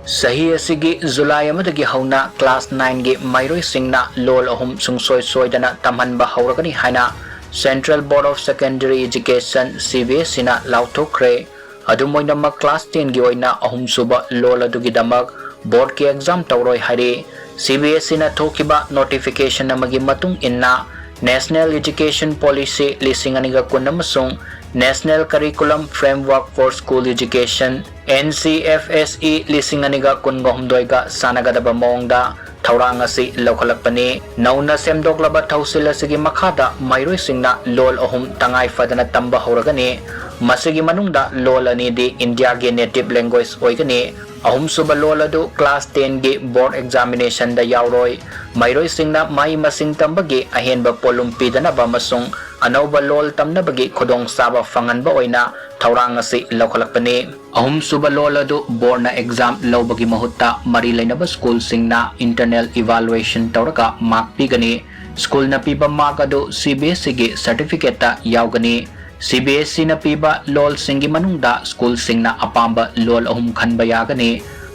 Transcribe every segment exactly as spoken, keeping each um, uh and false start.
ꯆꯍꯤ ꯑꯁꯤꯒꯤ ꯖꯨꯂꯥꯏ ꯑꯃꯗꯒꯤ ꯍꯧꯅ class nineꯒꯤ ꯃꯍꯩꯔꯣꯏꯁꯤꯡꯅ ꯂꯣꯜ ꯑꯍꯨꯝ ꯁꯨꯡꯁꯣꯏ ꯁꯣꯏꯗꯅ ꯇꯝꯍꯟꯕ ꯍꯧꯔꯒꯅꯤ ꯍꯥꯏꯅ Central Board of Secondary Education, CBSEꯅ ꯂꯥꯎꯊꯣꯛꯈ꯭ꯔꯦ꯫ ꯑꯗꯨꯝ ꯑꯣꯏꯅꯃꯛ, class tenꯒꯤ ꯑꯣꯏꯅ ꯑꯍꯨꯝꯁꯨꯕ ꯂꯣꯜ ꯑꯗꯨꯒꯤꯗꯃꯛ boardꯀꯤ exam ꯇꯧꯔꯣꯏ ꯍꯥꯏꯔꯤ꯫ CBSEꯅ ꯊꯣꯛꯈꯤꯕ notification ꯑꯃꯒꯤ ꯃꯇꯨꯡ ꯏꯟꯅ, National Education Policy ꯂꯤꯁꯤꯡ ꯑꯅꯤꯒ ꯀꯨꯟ ꯑꯃꯁꯨꯡ National Curriculum Framework for School Education, NCFSE ꯂꯤꯁꯤꯡ ꯑꯅꯤꯒ ꯀꯨꯟꯒ ꯍꯨꯝꯗꯣꯏꯒ ꯆꯥꯟꯅꯒꯗꯕ ꯃꯑꯣꯡꯗ ꯊꯧꯔꯥꯡ ꯑꯁꯤ ꯂꯧꯈꯠꯂꯛꯄꯅꯤ꯫ ꯅꯧꯅ ꯁꯦꯝꯗꯣꯛꯂꯕ ꯊꯧꯁꯤꯜ ꯑꯁꯤꯒꯤ ꯃꯈꯥꯗ ꯃꯍꯩꯔꯣꯏꯁꯤꯡꯅ ꯂꯣꯜ ꯑꯍꯨꯝ ꯇꯉꯥꯏ ꯐꯗꯅ ꯇꯝꯕ ꯍꯧꯔꯒꯅꯤ꯫ ꯃꯁꯤꯒꯤ ꯃꯅꯨꯡꯗ ꯂꯣꯜ ꯑꯅꯤꯗꯤ ꯏꯟꯗꯤꯌꯥꯒꯤ native language ꯑꯣꯏꯒꯅꯤ꯫ ꯑꯍꯨꯝꯁꯨꯕ ꯂꯣꯜ ꯑꯗꯨ class tenꯒꯤ board examinationꯗ ꯌꯥꯎꯔꯣꯏ꯫ ꯃꯍꯩꯔꯣꯏꯁꯤꯡꯅ ꯃꯍꯩ ꯃꯁꯤꯡ ꯇꯝꯕꯒꯤ ꯑꯍꯦꯟꯕ ꯄꯣꯠꯂꯨꯝ ꯄꯤꯗꯅꯕ ꯑꯃꯁꯨꯡ ꯑꯅꯧꯕ ꯂꯣꯜ ꯇꯝꯅꯕꯒꯤ ꯈꯨꯗꯣꯡꯆꯥꯕ ꯐꯪꯍꯟꯕ ꯑꯣꯏꯅ ꯊꯧꯔꯥꯡ ꯑꯁꯤ ꯂꯧꯈꯠꯂꯛꯄꯅꯤ꯫ ꯑꯍꯨꯝꯁꯨꯕ ꯂꯣꯜ ꯑꯗꯨ boardꯅ exam ꯂꯧꯕꯒꯤ ꯃꯍꯨꯠꯇ ꯃꯔꯤ ꯂꯩꯅꯕ schoolꯁꯤꯡꯅ internal evaluation ꯇꯧꯔꯒ mark ꯄꯤꯒꯅꯤ꯫ Schoolꯅ ꯄꯤꯕ mark ꯑꯗꯨ CBSEꯒꯤ certificateꯇ ꯌꯥꯎꯒꯅꯤ꯫ CBSEꯅ ꯄꯤꯕ ꯂꯣꯜꯁꯤꯡꯒꯤ ꯃꯅꯨꯡꯗ schoolꯁꯤꯡꯅ ꯑꯄꯥꯝꯕ ꯂꯣꯜ ꯑꯍꯨꯝ ꯈꯟꯕ ꯌꯥꯒꯅꯤ꯫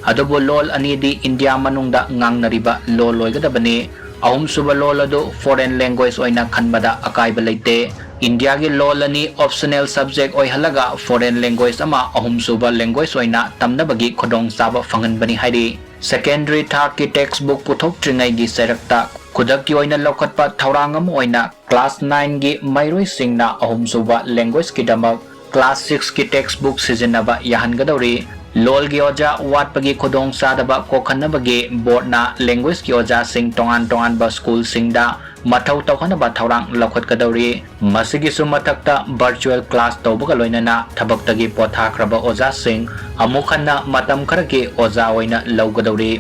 ꯑꯗꯨꯕꯨ ꯂꯣꯜ ꯑꯅꯤꯗꯤ ꯏꯟꯗꯤꯌꯥ ꯃꯅꯨꯡꯗ ꯉꯥꯡꯅꯔꯤꯕ ꯂꯣꯜ ꯑꯣꯏꯒꯗꯕꯅꯤ꯫ ꯑꯍꯨꯝꯁꯨꯕ ꯂꯣꯜ ꯑꯗꯨ foreign language ꯑꯣꯏꯅ ꯈꯟꯕꯗ ꯑꯀꯥꯏꯕ ꯂꯩꯇꯦ꯫ ꯏꯟꯗꯤꯌꯥꯒꯤ ꯂꯣꯜ ꯑꯅꯤ optional subject ꯑꯣꯏꯍꯜꯂꯒ foreign language ꯑꯃ ꯑꯍꯨꯝꯁꯨꯕ language ꯑꯣꯏꯅ ꯇꯝꯅꯕꯒꯤ ꯈꯨꯗꯣꯡꯆꯥꯕ ꯐꯪꯍꯟꯕꯅꯤ ꯍꯥꯏꯔꯤ꯫ Secondary ꯊꯥꯛꯀꯤ textbook ꯄꯨꯊꯣꯛꯇ꯭ꯔꯤꯉꯩꯒꯤ ꯆꯩꯔꯛꯇ ꯈꯨꯗꯛꯀꯤ ꯑꯣꯏꯅ ꯂꯧꯈꯠꯄ ꯊꯧꯔꯥꯡ ꯑꯃ ꯑꯣꯏꯅ class nineꯒꯤ ꯃꯍꯩꯔꯣꯏꯁꯤꯡꯅ ꯑꯍꯨꯝꯁꯨꯕ languageꯀꯤꯗꯃꯛ classsixꯀꯤ textbook ꯁꯤꯖꯤꯟꯅꯕ ꯌꯥꯍꯟꯒꯗꯧꯔꯤ꯫ ꯂꯣꯜꯒꯤ ꯑꯣꯖꯥ ꯋꯥꯠꯄꯒꯤ ꯈꯨꯗꯣꯡꯆꯥꯗꯕ ꯀꯣꯛꯍꯟꯅꯕꯒꯤ boardꯅ languagelanguageꯀꯤ ꯑꯣꯖꯥꯁꯤꯡ ꯇꯣꯉꯥꯟ ꯇꯣꯉꯥꯟꯕ schoolꯁꯤꯡꯗ ꯃꯊꯧ ꯇꯧꯍꯟꯅꯕ ꯊꯧꯔꯥꯡ ꯂꯧꯈꯠꯀꯗꯧꯔꯤ꯫ ꯃꯁꯤꯒꯤꯁꯨ ꯃꯊꯛꯇ virtual class ꯇꯧꯕꯒ ꯂꯣꯏꯅꯅ ꯊꯕꯛꯇꯒꯤ ꯄꯣꯊꯥꯈ꯭ꯔꯕ ꯑꯣꯖꯥꯁꯤꯡ ꯑꯃꯨꯛ ꯍꯟꯅ ꯃꯇꯝ ꯈꯔꯒꯤ ꯑꯣꯖꯥ ꯑꯣꯏꯅ ꯂꯧꯒꯗꯧꯔꯤ꯫